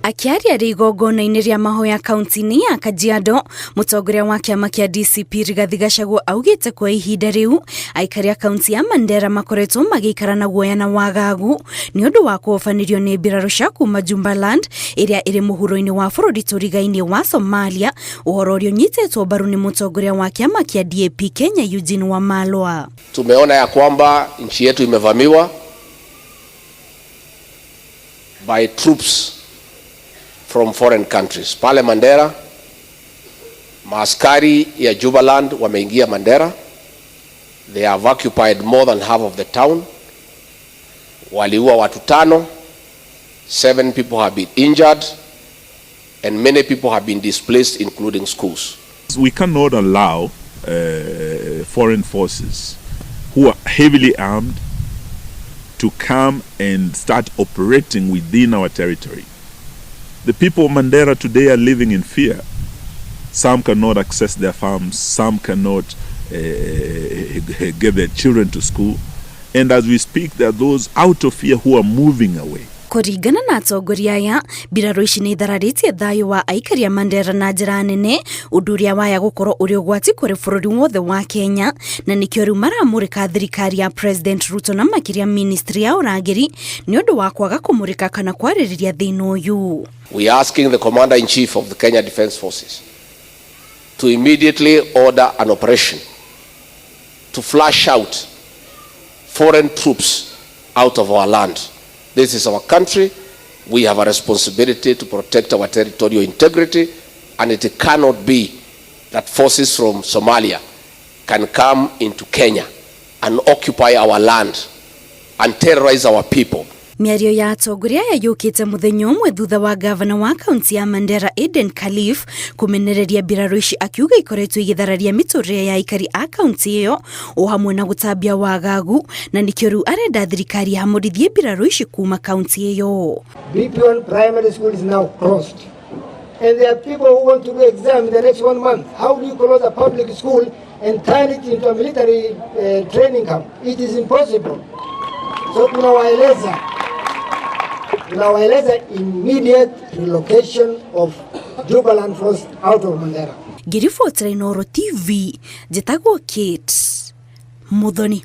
Akĩaria rĩ igongona-inĩ rĩa mahoya kaunti-inĩ ya Kajiado, mũtongoria wa kĩama kĩa DCP Rigathi Gachagua augĩte kwa ihinda rĩu aikari a kaunti ya Mandera makoretwo magĩikara na guoya na wagagu nĩ ũndũ wa kũhobanĩrio nĩ mbirarũ cia kuma Jubaland ĩrĩa ĩrĩ mũhuro-inĩ wa bũrũri tũriga-inĩ wa Somalia, ũhoro ũrĩa ũnyitĩtwo mbaru nĩ mũtongoria wa kĩama kĩa DAP Kenya Eugene Wamalwa. Tumeona ya kwamba nchi yetu imevamiwa by troops from foreign countries. Pale Mandera, maaskari ya Jubaland wameingia Mandera. They have occupied more than half of the town. Waliua watu tano. Seven people have been injured and many people have been displaced, including schools. We cannot allow foreign forces who are heavily armed to come and start operating within our territory. The people of Mandera today are living in fear. Some cannot access their farms, some cannot get their children to school. And as we speak, there are those out of fear who are moving away. Kũringana na atongoria aya, mbirarũ ici nĩ ithararĩtie thayũ wa aikari a Mandera na njĩra nene, ũndũ ũrĩa waya gũkorwo ũrĩ ũgwati kũrĩ bũrũri wothe wa Kenya, na nĩkĩo rĩu maramũrĩka thirikari ya President Ruto na makĩria ministry ya ũrangĩri nĩ ũndũ wa kwaga kũmũrĩka kana kwarĩrĩria thĩna ũyũ. We are asking the Commander in Chief of the Kenya Defence Forces to immediately order an operation to flush out foreign troops out of our land. This is our country. We have a responsibility to protect our territorial integrity, and it cannot be that forces from Somalia can come into Kenya and occupy our land and terrorize our people. Mĩario ya atongoria aya yũkĩte mũthenya ũmwe thutha wa gavana wa kaunti ya Mandera Aden Khalif kũmenereria mbirarũ ici, akiuga ikoretwo igĩthararia mĩtũrĩre ya aikari a kaunti ĩyo o hamwe na gũtambia wagagu, na nĩkĩo rĩu arenda thirikari yamũrithie mbirarũ ici kuma kaunti ĩyo. BP1 Primary School is now closed. And there are people who want to do exam in the next one month. How do you close a public school and turn it into a military training camp? It is impossible. So tunawaeleza immediate relocation of Jubaland Force out of Mandera. Ngĩribotera Inooro TV, njĩtagwo Kate Muthoni.